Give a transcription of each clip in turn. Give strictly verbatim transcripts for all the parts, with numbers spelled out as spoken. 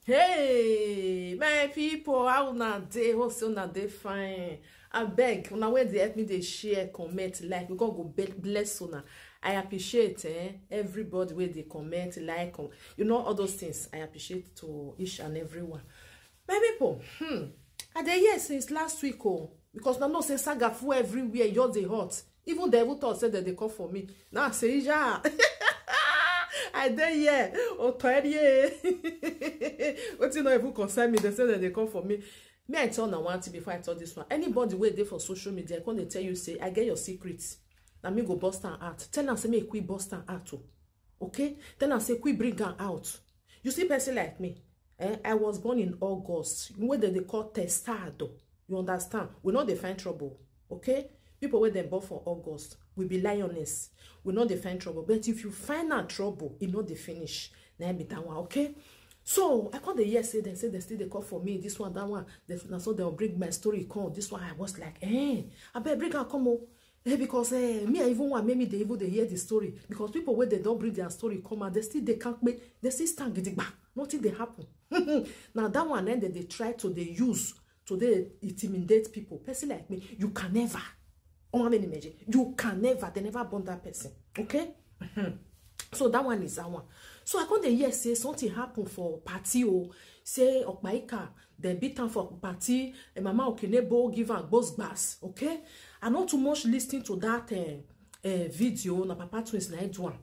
Hey, my people, how una dey? Hope say una dey fine. Abeg, una wey dey help me dey share, comment, like, we God go be-, bless una. I appreciate, eh, everybody wey dey comment, like, um, you know, all those things. I appreciate to each and every one. My people, hmm, I dey here since last week, oh, because I know say saga full everywhere, e just dey hot. Even they even talk say that they come for me. Now I say, yeah, I dey here. Otorie. Wetin no even concern me, they say that they come for me. Me, I tell una one thing before I tell this one. Anybody wey dey for social media, come dey tell you say, I get your secrets. Na me go bust am out. Tell am say make we bust am out, oh. Okay? Tell am say we bring am out. You see person like me, eh? I was born in August. Wey dem dey call testado. You understand? We no dey find trouble, okay? People wey dem born for August, we be lioness. We no dey find trouble. But if you find am trouble, e no dey finish. Na im be that one, okay? So I come dey hear say dem say dem still dey call for me, this one, that one. Dem, na so dem bring my story come. This one, I was like, eh, abeg bring am come, oh. Eh, because, eh, me, I even want make me dey even dey hear the story. Because people wey dem don bring their story come out, they still dey kampe, they still stand gidigba. Nothing dey happen. Now that one, then they, they try to dey use to dey intimidate people. Person like me, you can never. Oh, how many measure? You can never. They never born that person. Okay? So that one is that one. So I come dey hear say something happen for party, oh, say Okpaika, dem beat am for party, and Mama Okinebo give am gbos gbas, okay? I no too much listen to that, eh, eh, video, na Papa Twins na im do am.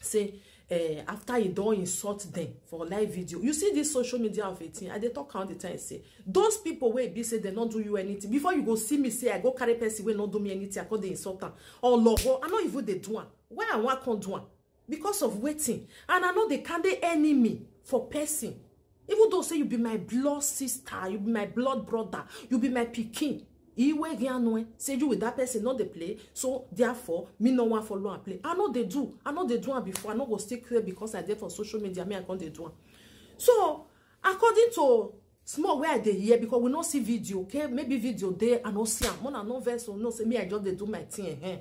Say, eh, after he don insult them for live video. You see this social media of eighteen, I dey talk all the time, say, those people wey be say they no do you anything, before you go see me say I go carry person wey no do me anything, I come dey insult am. Or logo, I no even dey do am. Why I wan come do am? Because of wetin? And I no dey carry enemy for person. Even though say you be my blood sister, you be my blood brother, you be my pikin. Iwe Gianwe, say you with that person, not dey play. So therefore, me no wan follow and play. I no dey do. I no dey do am before. I no go still clear because I dey for social media. Me, I come dey do am. So, according to small wey I dey hear, because we no see video, okay? Maybe video dey, I no see am. Una no vex, so no say me, I just dey do my thing, eh.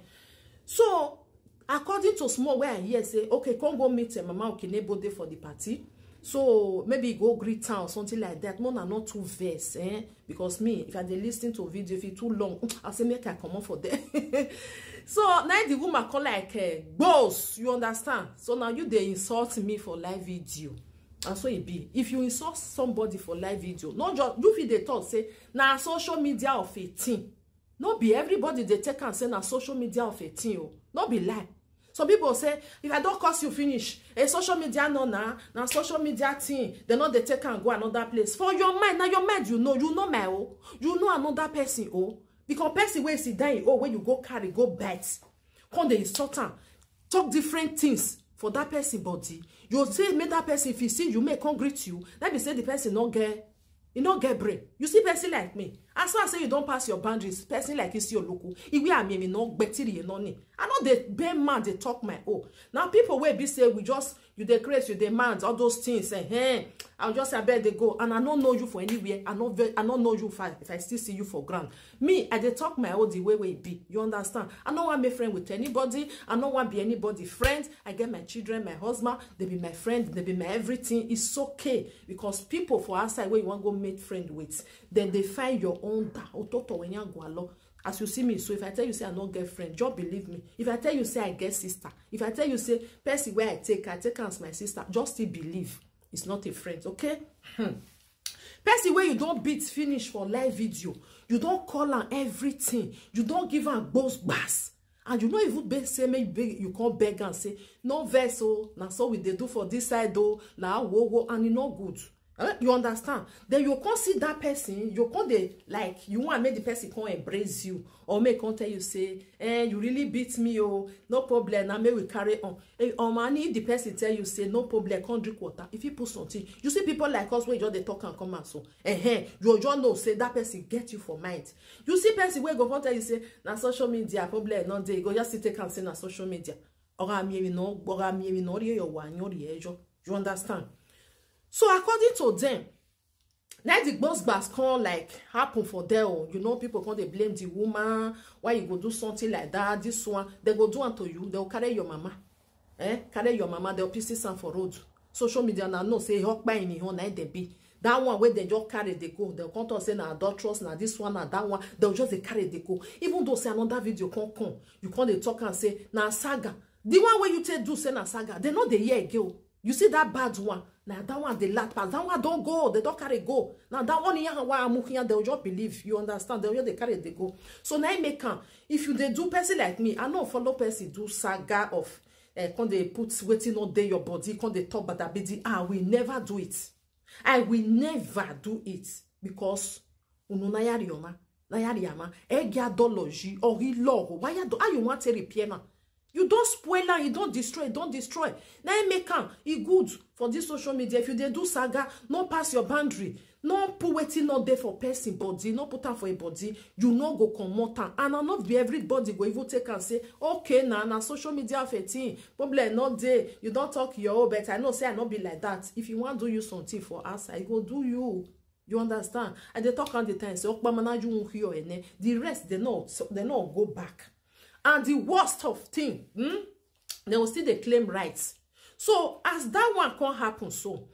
So, according to small wey I hear, say, okay, come go meet, eh, Mama Okinebo dey for the party. So maybe go greet am or something like that. Una no too vex, eh? Because me, if I dey listen to video, if e too long, I say make I comot for there. So now the woman come like, eh, boss, you understand? So now you dey insult me for live video. And so e be. If you insult somebody for live video, no just, you fit dey talk say na social media of eighteen. No be everybody dey take am say na social media of eighteen o. No be lie. Some people say, if I don curse you finish, a social media no na, na social media thing, they no dey take am go another place. For your mind, na your mind you know, you know my own, you know another person own. Because person wey sit down, oh, when you go carry, go bite, come dey insult am, talk different things for that person body. You say make that person, if he see you, make come greet you. That be say the person no get, e no get brain. You see person like me, as far as say you don pass your boundaries, person like Isi Oluku, Iwe Amiri no gbetiri ye no ni. I no dey bend man dey talk my own. Now people wey be say we just, you dey craze, you dey mad, all those things, eh, eh. I'll just say, abeg dey go, and I no know you for anywhere. I no ve-, I no know you if I, if I still see you for ground. Me, I dey talk my own the way wey e be. You understand? I no wan make friend with anybody. I no wan be anybody friend. I get my children, my husband. They be my friend. They be my everything. It's okay, because people for outside where you wan go make friend with, then they find your own da. Ototo wenya gwalo. As you see me, so if I tell you say I no get friend, just believe me. If I tell you say I get sister, if I tell you say person where I take, I take am as my sister, just still believe. It's not a friend, okay? Hmm. Person wey you don beat finish for live video, you don call am everything, you don give am gbos gbas, and you no even beg say make you beg, you come beg am say, no vex o, na so we dey do for this side o, na wo wo, and e no good. Eh, you understand? Then you come see that person, you come dey, like, you wan make the person come embrace you, or make come tell you say, eh, you really beat me o, no problem, na make we carry on. Eh, um, and if the person tell you say no problem, come drink water. If you put something, you see people like us wey just dey talk and come out so, eh, eh, you just know say that person get you for mind. You see person wey go come tell you say na social media problem no dey, you go just still take am say na social media. Oga mi emi no, oga mi emi no ri eyo wa, nyo ri ejo. You understand? So according to them, na the gbos gbas come, like, happen for there o. You know, people come dey blame the woman. Why you go do something like that? This one, they go do am to you. They go carry your mama. Eh? Carry your mama. They go pieces am for road. Social media, na know say Okpa in him own, na dem be. That one wey dem just carry dey go, dem come talk say na adulterous, na this one, na that one. Dem just dey carry dey go. Even though say another video come come, you come dey talk and say na saga. The one wey you take do say na saga, dem no dey hear again o. You see that bad one, na that one dey last pass. That one don go, dem don carry go. Na that one, yeah, wa amukiyan, dem just believe. You understand? Dem just dey carry dey go. So na im make am. If you dey do person like me, I no follow person do saga of, eh, come dey put wetin no dey your body, come dey talk badabidi. I will never do it. I will never do it because unu na yari oma, na yari ama. Egi adology, ori loro. Why you do? How you want to repair now? You don spoil am, you don destroy, you don destroy. Na im make am e good for this social media. If you dey do saga, no pass your boundary. No put wetin no dey for person body, no put am for a body. You no go comot am. And I no be everybody go even take am say, okay, na, na social media of a thing. Problem no dey. You don talk your own, but I know say I no be like that. If you wan do you something for outside, you go do you. You understand? I dey talk all the time say, Okpa mana you won't hear ene. The rest, they no, they no go back. And the worst of thing, hmm? They will still dey claim rights. So as that one come happen, so,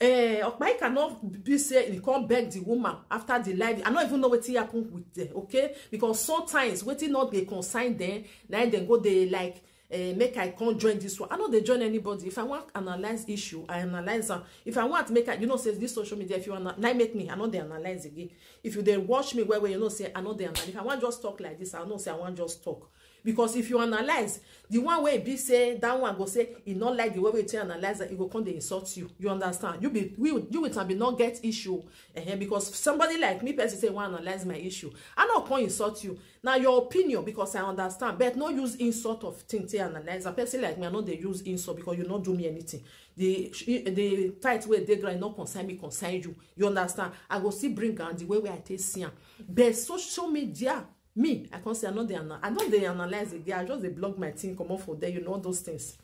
eh, Okpaika no be say he come beg the woman after the live. I no even know wetin happen with them, okay? Because sometimes wetin no dey concern them, na dem go dey like, eh, make I come join this one. I no dey join anybody. If I want analyze issue, I analyze am. If I want make I, you know say this social media, if you wanna, na make me, I no dey analyze again. If you dey watch me well well, you know say I no dey analyze. If I want just talk like this, I know say I want just talk. Because if you analyze, the one wey be say that one go say e no like the way we take analyze, e go come dey insult you. You understand? You be, we, you with am be not get issue. Eh, because somebody like me, person say wan analyze my issue, I no come insult you. Na your opinion, because I understand. But no use insult of thing to analyze. A person like me, I no dey use insult because you no do me anything. The, the fight wey dey ground no concern me, concern you. You understand? I go still bring am the way wey I take see am. But social media, me, I come say I no dey ana-, I no dey analyze again. I just dey block my thing, comot for there. You know those things.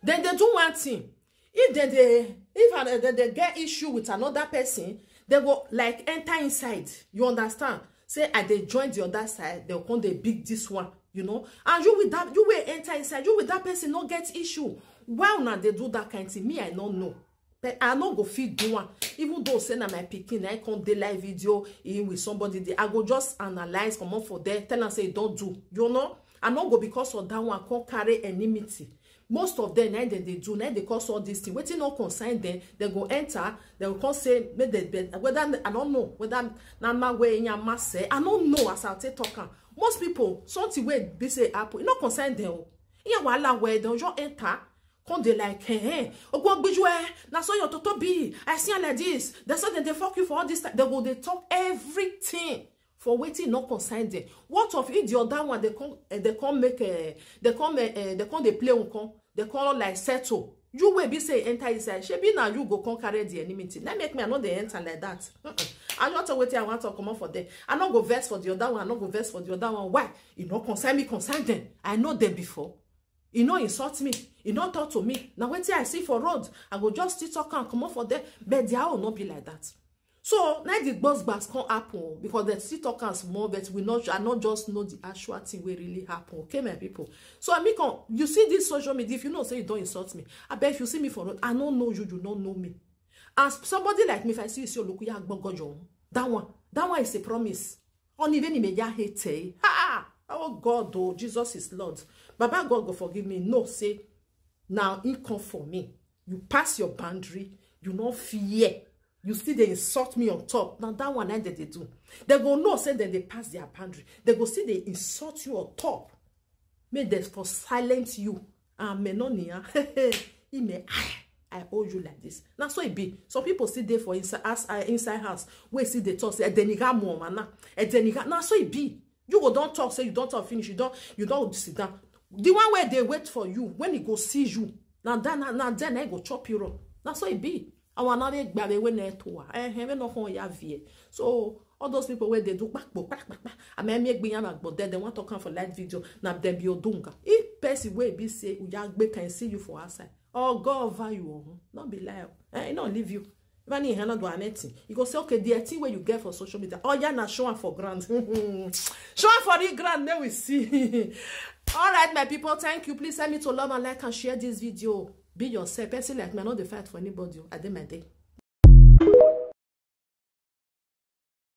Then they do one thing. If they, they, if an, they, they get issue with another person, they go like enter inside. You understand? Say I dey join the other side, they come dey big this one, you know. And you with that, you will enter inside. You with that person no get issue. Why una dey do that kind thing? Me, I no know. But I no go fit do am. Even though say na my pikin, I come dey live video in with somebody there. I go just analyze, comot for there, tell am say e don do. You know, I no go because of that one come carry enmity. Most of them, na dem dey do, na dem dey cause all this thing. Wetin no concern them, they go enter, they go come say, make they, they, whether, I don't know, whether na my way, ya ma say, I don't know as I take talk am. Most people, something wey be say happen, e no concern them o. Yeah, wahala wey dem just enter, come dey like, hey, hey, Ogbongbiju, eh, na so your toto be. I see am like this. They say dem dey fuck you for all this time. They go dey talk everything for wetin no concern them. What of if the other one, they come, eh, they come make, eh, they come, eh, eh, they come dey play, come, they come like settle. You wey be say enter inside, shebi na you go come carry the enmity. Na make me, I no dey enter like that. Mm-mm. I no talk wetin I want to comot for there. I no go vex for the other one. I no go vex for the other one. Why? E no concern me, concern them. I know them before. E no insult me. E no talk to me. Na wetin I see for road, I go just still talk am comot for there. But their own no be like that. So na the gbas gbas come happen o, because they still talk am small, but we not, I not just know the actual thing wey really happen. Okay, my people. So I mean, come, you see this social media, if you know say you don't insult me, I bet if you see me for road, I don't know you, you don't know me. As somebody like me, if I see you, say, look, yeah, gbogojo. That one, that one is a promise. Only when you may hate, eh? Ha! Oh God, oh, Jesus is Lord. Baba God go forgive me. No, say, now he come for me. You pass your boundary. You no fear. You still dey insult me on top. Now that one, na dem dey do. They go know say dem dey pass their boundary. They go still dey insult you on top. Make dem for silence you. Amen. No nia. Ime, I, I hold you like this. Na so e be. Some people still dey for inside, as, uh, inside house. Wey still dey talk say, "Edeniga mo mana. Edeniga." Na so e be. You go don talk, say you don talk finish. You don, you don sit down. The one wey dey wait for you, when he go see you, na then, na, na then I go chop you up. Na so e be. Our na dey gbabe wey na to wa. Eh, eh, we no hon ya vie. So all those people wey dey do kpakpo, kpakpakpa, I mean, make be yam, but then they want to come for live video. Na dem be odunga. If person wey be say, "Uyagbe can see you for outside," oh God, over you, oh, no be lie. Eh, he no leave you. Even if he no do anything, he go say, "Okay, the thing wey you get for social media, oh yeah, na show am for ground." Show am for the ground, then we see. All right, my people, thank you. Please help me to love and like and share this video. Be yourself. Person like me, I no dey fight for anybody. I dey my day.